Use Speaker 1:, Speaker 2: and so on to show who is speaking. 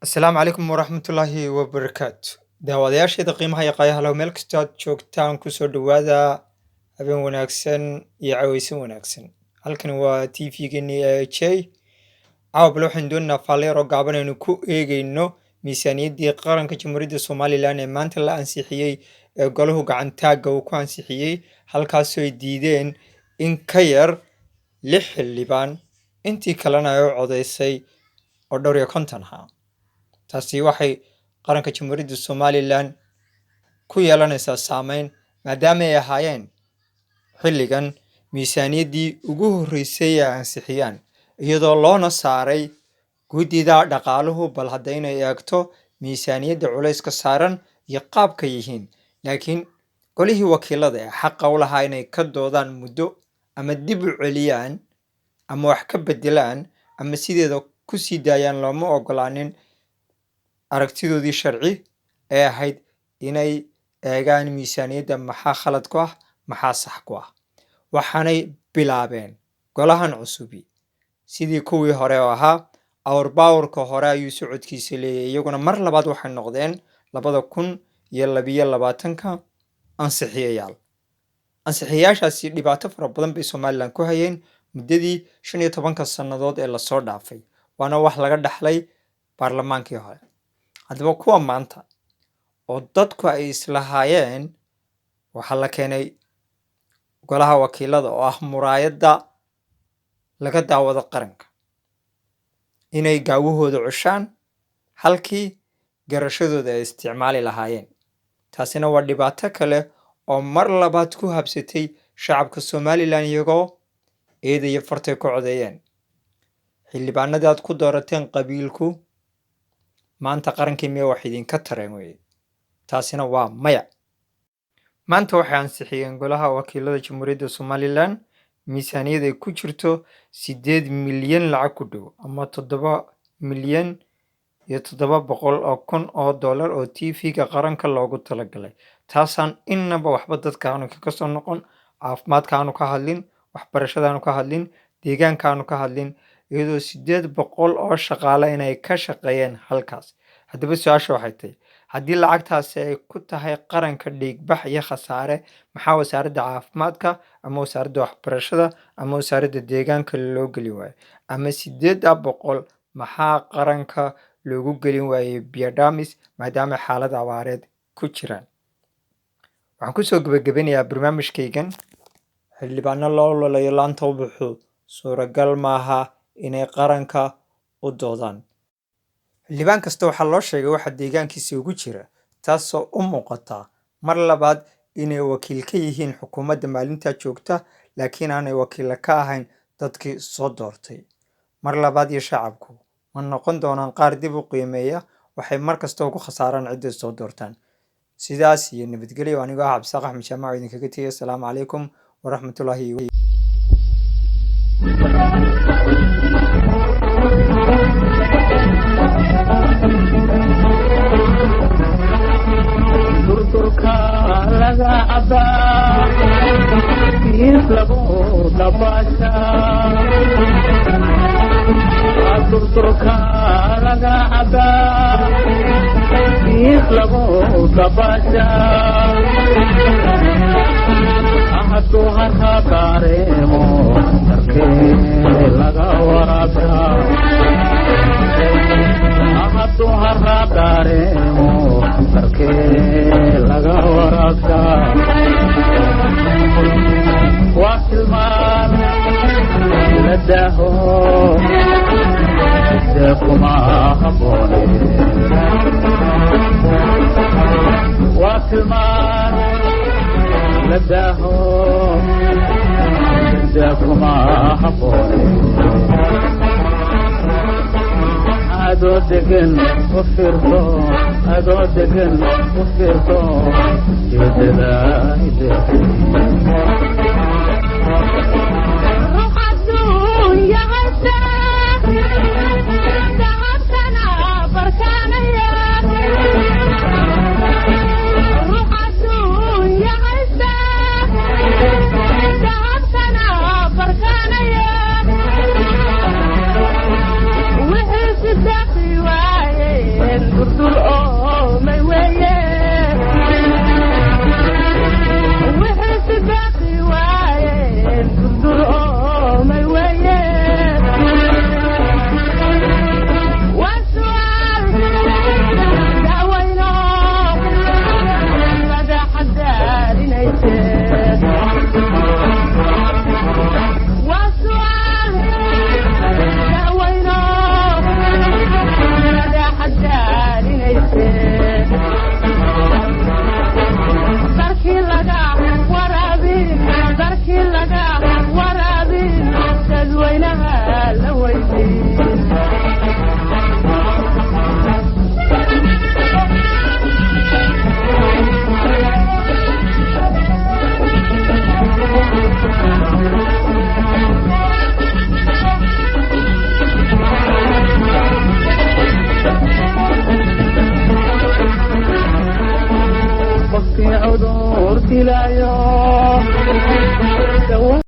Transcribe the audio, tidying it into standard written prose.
Speaker 1: Asalaamu calaykum waraxmatullaahi wabarakaatu. Daawadayaasheeda qiimaha iyo qaayaha leh, meel kastoo aad joogtaan, kusoo dhowaada habeen wanaagsan iyo cawaysan wanaagsan. Halkani waa TV-geeni J. Caawa bale waxaynu doonaynaa faalleer oo gaaban aynu ku eegayno miisaaniyaddii qaranka Jamhuuriyadda Somaliland ee maanta la ansixiyey, ee golahu gacantaagga uu ku ansixiyey, halkaasoo ay diideen in ka yar 6 xildhibaan, intii kalena ay u codeysay oo dhowr iyo konton ahaa. Taasi waxay qaranka Jamhuuriyadda Somaliland ku yeelanaysaa saameyn, maadaama ay ahaayeen xilligan miisaaniyaddii ugu horreysay ee ansixiyaan, iyadoo loona saaray guddida dhaqaaluhu bal hadda inay eegto miisaaniyadda culayska saaran iyo qaabka yihiin. Laakiin golihii wakiilada ee xaqa u lahaa inay ka doodaan muddo ama dib u celiyaan ama wax ka bedelaan ama sideeda ku sii daayaan, looma ogolaanin aragtidoodii sharci ee ahayd inay eegaan miisaaniyadda, maxaa khalad ku ah, maxaa sax ku ah. Waxaanay bilaabeen golahan cusubi sidii kuwii hore oo ahaa awrbaawrka hore ayuu socodkiisa leeyahay. Iyaguna mar labaad waxay noqdeen 2022-ka ansixiyayaal. Ansixiyayaashaasi dhibaato fara badan bay Somaliland ku hayeen muddadii 15-ka sannadood ee lasoo dhaafay, waana wax laga dhaxlay baarlamaankii hore. Haddaba kuwa maanta oo dadku ay islahaayeen waxaa la keenay golaha wakiilada oo ah muraayadda laga daawado qaranka, inay gaawahooda cushaan halkii garashadooda ay isticmaali lahaayeen. Taasina waa dhibaato kale oo mar labaad ku habsatay shacabka Somaliland, iyagoo eedaya fartay ku codeeyeen. Xildhibaanadii aad ku doorateen qabiilku maanta qarankii miya wax idinka tareen weye? Taasina waa maya. Maanta waxay ansixiyeen golaha wakiilada Jamhuuriyadda Somaliland miisaaniyad ay ku jirto 8 milyan lacag ku dhow, ama 7,700,000 oo dollar oo TV-ga qaranka loogu talagalay. Taasaan innaba waxba dadka aanu kaga soo noqon, caafimaadka aanu ka hadlin, waxbarashada aanu ka hadlin, deegaanka aanu ka hadlin, iyadoo 800 oo shaqaale inay ka shaqeeyeen halkaas. Haddaba su-aasha waxay tahay, haddii lacagtaasi ay ku tahay qaranka dhiigbax iyo khasaare, maxaa wasaaradda caafimaadka ama wasaaradda waxbarashada ama wasaaradda deegaanka loo geli waayo? Ama 800 maxaa qaranka loogu gelin waayey biyo-dhaamis, maadaama xaalad abaareed ku jiraan? Waxaan kusoo gebagabanayaa barnaamijkaygan: xildhibaano loo lolayo laanta ubuxu suuragal maaha inay qaranka u doodaan. Xildhibaan kasta waxaa loo sheegay waxa deegaankiisa ugu jira, taasoo u muuqata mar labaad inay wakiil ka yihiin xukuumadda maalintaa joogta, laakiin aanay wakiilla ka ahayn dadkii soo doortay. Mar labaad iyo shacabku ma noqon doonaan qaar dib u qiimeeya waxay mar kasta ugu khasaaraan cidday soo doortaan. Sidaas iyo nabadgelyo. Anigoo ah Cabdisaaq Axmed Jaamac oo idinkaga tegay, asalaamu calaykum waraxmatullaahi.
Speaker 2: Durdurka laga cabaa, is lagu dabaashaa. Durdurka laga cabaa, is lagu dabaashaa. Hadduu harka dareemo, darkee laga waraabshaa. Hadduu harka dareemo, darkee laga waraabshaa. Waa tilmaan la daaho, dee kuma habboone. Waa tilmaan la daaho, dee kuma habboone. Adoo degan u fiirso, adoo degan u fiirso jeedada.
Speaker 3: Wixii
Speaker 2: Ninkii cudur dilaayo.